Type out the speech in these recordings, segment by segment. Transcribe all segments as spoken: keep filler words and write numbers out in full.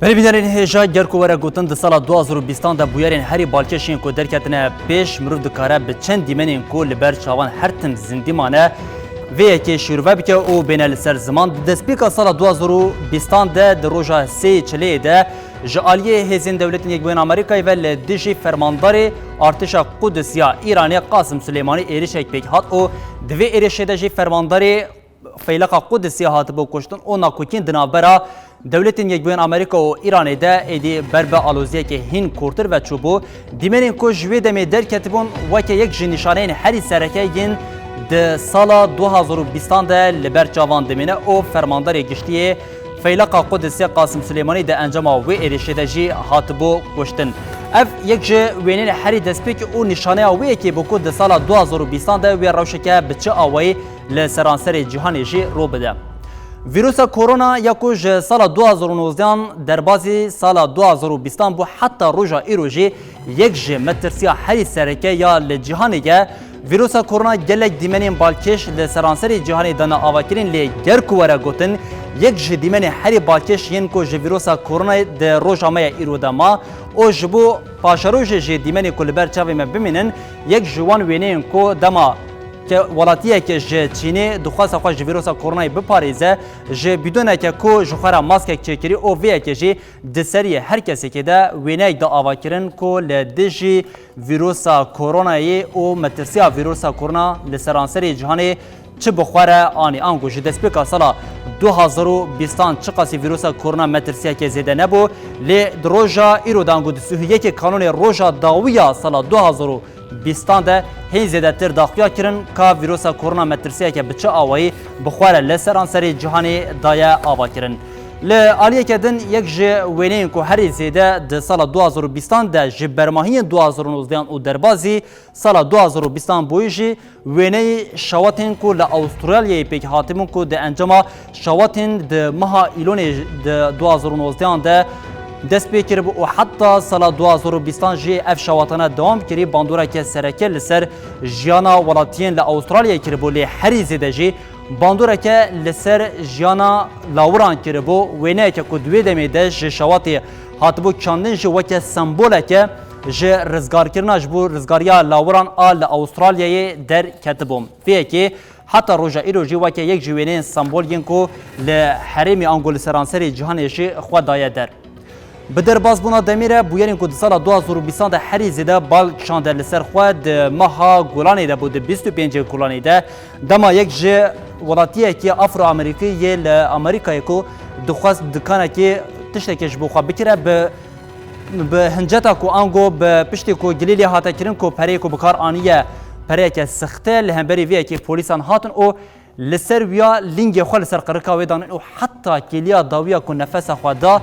Belê bînerên hêja, ger ku were gotin, di sala du hazar û bîstan de bûyerên herî balkêş yên ku derketine pêş, mirov dikare bi çend dîmenên ku li ber çavan her tim zindî mane, vê yekê şîrove bike û bêne li ser ziman. Di destpêka sala du hazar û bîstan de, di roja sê çileyê de, ji aliyê hêzên Dewletên Yekbûyên Amerîkayê ve li dijî fermandarê Artêşa Qudisiya Îranê Qasim Suleymanî êrişek pêk hat û di vê êrişê de jî fermandarê Feyleqa Qudisê hatibû kuştin û nakokîn di navbera Dewletên Yekbûyên Amerîka û Îranê de êdî ber bi aloziyekê hîn kûrtir ve çûbû. Dîmenên ku ji wê demê derketibûn weke yek ji nîşaneyên herî sereke yên di sala du hazar û bîstan de li ber çavan dimîne û fermandarê giştî yê Feyleqa Qudisê Qasim Suleymanî di encama wê êrişê de jî hatibû kuştin. Ev yek ji wêneyên herî destpêkî û nîşaneya wê yekê bû ku di sala du hazar û bîstan de wê rewşeke bi çi awayî li seranserê cîhanê jî rû bide. Vîrusa korona ya ku ji sala du hazar û nozdehan derbazî sala du hazar û bîstan bû heta roja îro jî yek ji metirsiya herî sereke ya li cîhanê ye. Vîrusa korona gelek dîmenên balkêş li seranserê cîhanê dane avakirin, lê ger ku were gotin, yek ji dîmenên herî balkêş yên ku ji vîrusa koronayê di roja me ya îro de ma û ji bo paşerojê jî dîmenê ku li ber çavê me bimînin, yek ji wan wêneyên ku dema ke welatiyeke ji Çînê dixwaze xwe ji vîrusa koronayê biparêze, ji bîdoneke ku ji xwe re maskek çêkirî û vê yekê jî di seriyê her kesekê de wêneyek da avakirin ku li dijî vîrusa koronayê û metirsiya vîrusa korona li seranserê cîhanê çi bi xwe re anî. Ango ji destpêka sala du hazar û bîstan çiqasî vîrusa korona metirsiyeke zêde nebû, lê di roja îro de ango di sî û yekê kanonê roja dawî ya sala du hazar û bîstan de hîn zêdetir daxuya kirin ka vîrusa korona metirsiyeke bi çi awayî bi xwe re li seranserê cîhanê daye avakirin. Li aliyeke din, yek ji wêneyên ku herî zêde di sala du hazar û bîstan de ji bermahiyên du hazar û nozdehan û derbazî sala du hazar û bîstan bûyî jî wêneyê şewatên ku li Awistralyayê pêk hatibûn ku di encama şewatên di meha Îlonê di du hazar û nozdehan de dest pê kiribû û heta sala du hazar û bîstan jî ev şewatane dewam kirî, bandoreke sereke li ser jiyana welatiyên li Awistralyayê kiribû, lê herî zêde jî bandoreke li ser jiyana lawiran kiribû. Wêneyeke ku di wê demê de ji şewatê hatibû çandin jî weke semboleke ji rizgarkirina ji bo rizgariya lawiran a li Awistralyayê derketibû. Vê yekê heta roja îro jî weke yek ji wêneyên sembol yên ku li herêmê ango li seranserê cîhanê jî xwe daye der. Bi derbazbûna demê re bûyerên ku di sala du hazar û bîstan de herî zêde bal kişande li ser xwe di meha Gulanê de bû, di bîst û pêncê Gulanê de, dema yek ji welatiyekî Afro-Amerîkî yê li Amerîkayê ku dixwest dikanekê tiştekê ji bo xwe bikire, bi, bi hinceta ku ango bi piştê ku gilî lê hate kirin ku pereyê ku bi kar aniye pereyeke sixte, li hemberî vê yekê polîsan hatin û li ser wiya lingê xwe li ser qirika wê danin û heta kêliya dawiya ku nefesa xwe da,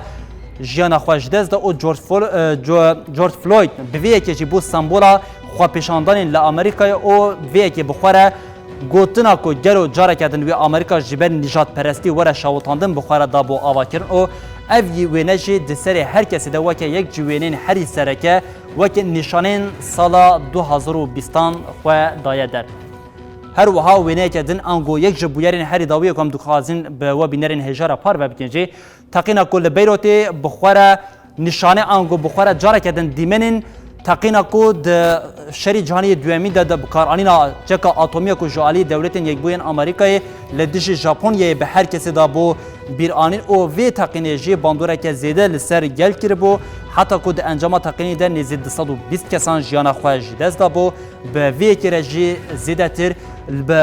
jiyana xwe ji dest da û George Flo-, e, Jo-, George Floyd bi vê yekê jî bû sembola xwepêşandanên li Amerîkayê û vê yekê bi xwe re gotina ku gelo careke din wê Amerîka ji ber nîjadperestî were şewitandin bi xwe re dabû avakirin û ev yî wêne jî di serê her kesê de weke yek ji wêneyên herî sereke, weke nîşaneyên sala du hazar û bîstan xwe daye der. Her wiha wêneyeke din ango yek ji bûyerên herî dawiyê ku em dixwazin bi we bînerên hêja re parve bikin jî, teqîna ku li Beyrûtê bi xwe re nîşane ango bi xwe re careke din dîmenên teqîna ku di şerî cîhanî yê duyemîn de, de bikaranîna çeka atomî ya ku ji alî Dewletên Yekbûyên Amerîkayê li dijî Japonyayê bi her kesê de bû bîranîn û vê teqînê jî bandoreke zêde li ser gel kiribû, heta ku di encama teqînê de nêzî du sed û bîst kesan jiyana xwe ji dest dabû. Bi vê yekê re jî zêdetir bi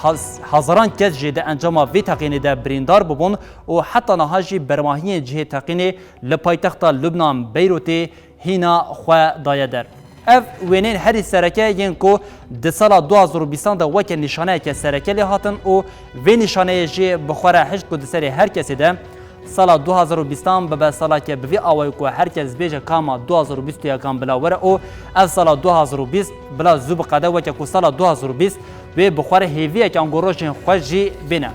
haz-, hezaran kes jî di encama vê teqînê de birîndar bûbûn û heta niha jî bermahiyên cihê teqînê li paytexta Lubnan Beyrûtê hîna xwe daye der. Ev wêneyên herî sereke yên ku di sala du hazar û bîstan de weke nîşaneyeke sereke lê hatin û vê nîşaneyê jî bi xwe re hişt ku di serê her kesê de sala du hazar û bîstan bibe saleke bi vî awayî ku her kes bêje ka ma du hazar û bîst û yekan bila were û ev sala du hazar û bîst bila zû biqede weke ku sala du hazar û bîst wê bi xwe re hêviyeke ango rojên xweş jî bêne.